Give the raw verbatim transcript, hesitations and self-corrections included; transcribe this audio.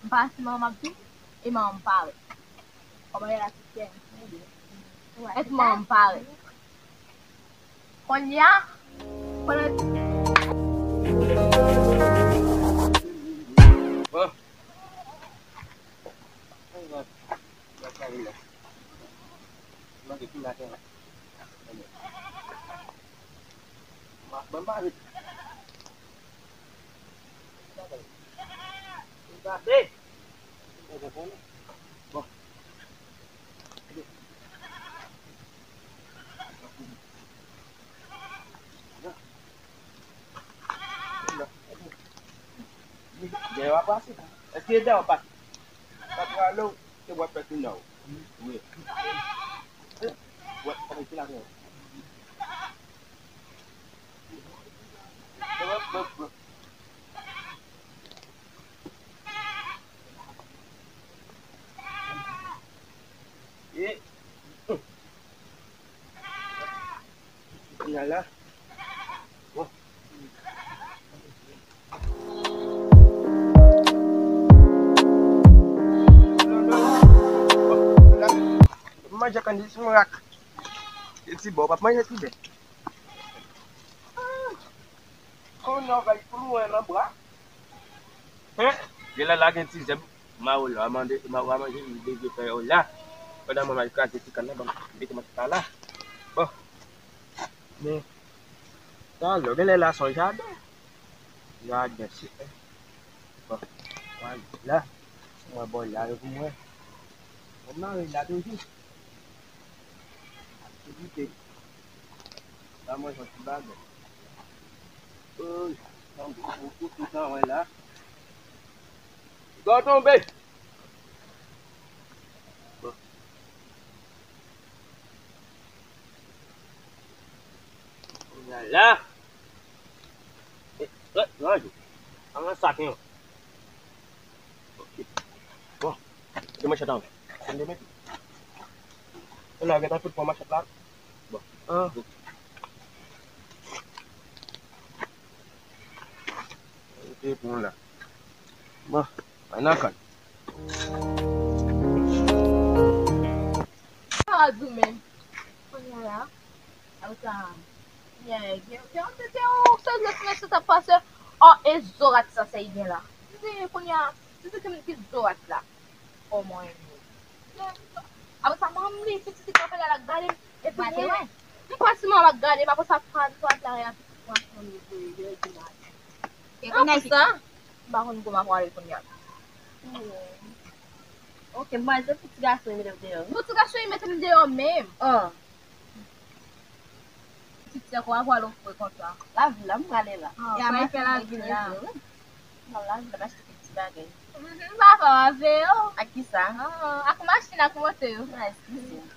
Pase manman m ap di, e manman m parèt. Kòman y a la, ti chèn? Èske manman m parèt? Kounye a, kounye a. Bon. Bon, bon, bon. Dèyè w ap pase. Èske dèyè w ap pase? Sa pral ou, se w ap fè tou nan ou. Wi. Wè, kòman ki la gen? E. Kounye a la. Bon. Manje kandis mwen ak. E ti bò, w ap manje ti bè. Kounye a w va pou lwen nan bra. Hein? Gen lè la gen ti zèb. Mawo la, mande, mawo a manje, li bezwen fè yo la. Pandan mwen al kraze ti kann nan, ban m mete mwen pa la. Bon. Men, talè, gen lè la se yon jaden. Jaden, se, bon, mwen la. Mwen bò la, yo pou mwen. Mwen mare la toujou. Aktivite. Sa mwen yon ti bagay. Oy, tanbou, tanbou, tanbou, tanbou, la. Gò tonbe. Bon. Kounye a la. E, e, non, ann sa ken. Ok. Bon. Mete manchèt anlè. Mete, mete. Ou la gentan fout pran manchèt la. Bon. Ah. Mete pou la. Bon, mwen nan kay. Sa a di w menm. Kounye a la, apre sa, kounye a, gen, gen, gen, gen yon sèl lòt mesye t ap pase. Ò, e zorat sa, sa y gen la. M di, kounye a, m di, ki, ki zorat la? Ò, mwen menm. Apre sa, manman m li, pitit li kanpe la, l ap gade m. Epi mwen, m pase manman m ap gade m, apre sa, pa, pa, la, y ap, y ap, y ap, e kounye a sa, m pa konn kòman pwale kounye a. Ok, m pral di pou ti gason yo mete m deyò. Non, ti gason yo mete m deyò menm. An. Pitit sè kwa pral ofri konsa. Lavi la, m prale la. Ah, e a pral fè lavi la. Non, lavi la, m achte kèk ti bagay. Mhm, m pa fè avè yo. Ak kisa? Ah, ak machin, ak moto yo. Ah, eskize m.